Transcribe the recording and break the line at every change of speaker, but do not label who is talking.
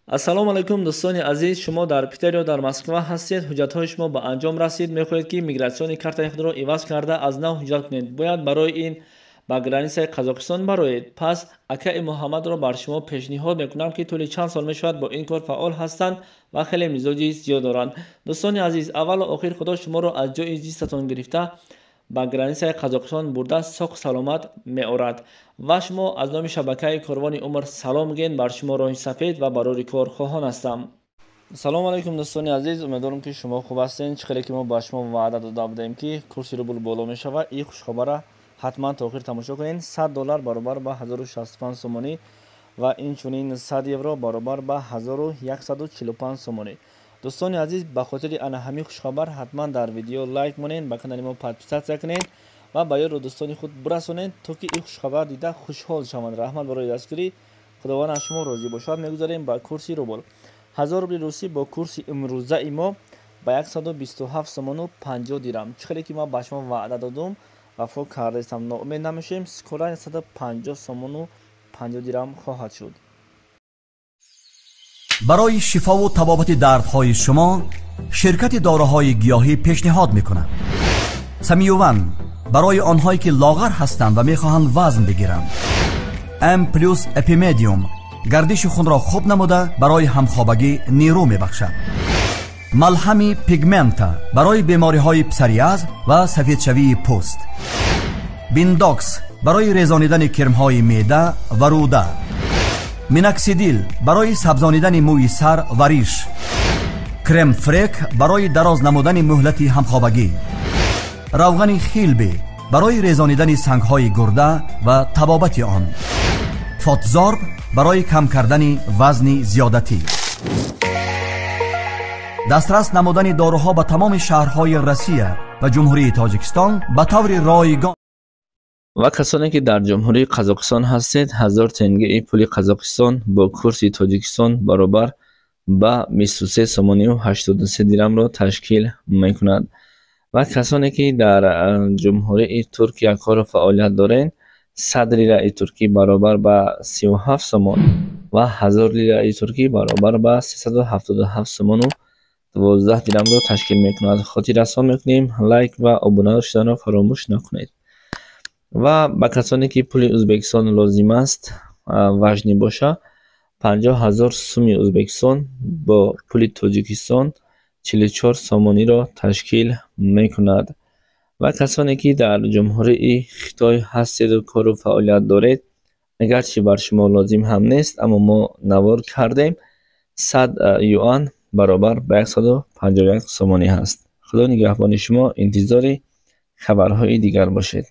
Ассалому алайкум, дӯстони азиз. Шумо дар Питер ё дар Москва ҳастед, ҳуҷҷатҳои шумо ба анҷом расид, мехоҳед, ки миграционный картаи худро иваз карда, аз нав ҳуҷҷат кунед. Бояд барои ин ба границаи Қазоқистон бароед. Пас акаи Муҳаммадро бар шумо пешниҳод мекунам, ки тӯли чанд сол мешавад, бо ин кор фаъол ҳастанд ва хеле мизоҷи зиёд доранд. Дӯстони азиз, аввалу охир Худо шуморо аз ҷои зистатон гирифта, ба границаи Қазоқистон бурда, соқ саломат меорад ва шумо аз номи шабакаи Корвони Умр салом гӯед. Бар шумо роҳи сафед ва барори кор хоҳон ҳастам. Салому алайкум, дӯстони азиз. Умедворам, ки шумо хуб ҳастед. Чӣ хеле ки мо ба шумо ваъда дода будем, ки курси рубл боло мешавад, и хушхабара ҳатман то охир тамошо кунед. 100 доллар баробар ба 1065 сомонӣ ва инчунин 100 евро баробар ба 1145 сомонӣ. Дӯстони азиз, ба хотири ана ҳамин хушхабар ҳатман дар видео лайк монед, ба канали мо подписаться кунед ва ба ёру дӯстони худ бирасонед, то ки ин хушхабар дида хушҳол шаванд. Раҳмат барои дастгирӣ, Худованд аз шумо розӣ бошад. Мегузарем ба курси рубл. 1000 рубли русӣ бо курси имрӯзаи мо ба 127 сомону 50 дирам. Чӣ хеле ки ман ба шумо ваъда додум, вафо кардаистам, ноумед намешавем. Скоро 150 сомону 50 дирам хоҳад шуд.
Барои шифову табобати дардҳои шумо ширкати доруҳои гиёҳӣ пешниҳод мекунад: Самиюван барои онҳое, ки лоғар ҳастанд ва мехоҳанд вазн бигиранд, М плюс Эпимедиум гардиши хунро хуб намуда, барои ҳамхобагӣ нерӯ мебахшад, малҳами Пигмента барои бемориҳои псориаз ва сафедшавии пӯст, Биндокс барои резонидани кирмҳои меъда ва рӯда, Миноксидил барои сабзонидани мӯи сар ва риш, Крем-фрек барои дароз намудани муҳлати ҳамхобагӣ, равғани Хилби барои резонидани сангҳои гурда ва табобати он, Фотзорб барои кам кардани вазни зиёдатӣ. Дастрас намудани доруҳо ба тамоми шаҳрҳои Россия ва Ҷумҳурии Тоҷикистон ба таври ройгон.
Ва касоне, ки дар Ҷумҳурии Қазоқистон ҳастед, 1000 тенгеи пули Қазоқистон бо курси Тоҷикистон баробар ба 23 сомонию 83 дирамро ташкил мекунад. Ва касоне, ки дар Ҷумҳурии Туркия кору фаъолият доред, 100 лираи туркӣ баробар ба 37 сомон ва 1000 лираи туркӣ баробар ба 377 сомону 12 дирамро ташкил мекунад. Хотиррасон мекунем, лайк ва обуна шуданро фаромӯш накунед. Ва ба касоне, ки пули Ӯзбекистон лозим аст, важный боша, 50 000 суми Ӯзбекистон бо пули Тоҷикистон 44 сомониро ташкил мекунад. Ва касоне, ки дар Ҷумҳурии Хитой ҳастеду кору фаъолият доред, агарчи бар шумо лозим ҳам нест, аммо мо навор кардем, 100 юан баробар ба 151 сомонӣ ҳаст. Худо нигаҳбони шумо, интизори хабарҳои дигар бошед.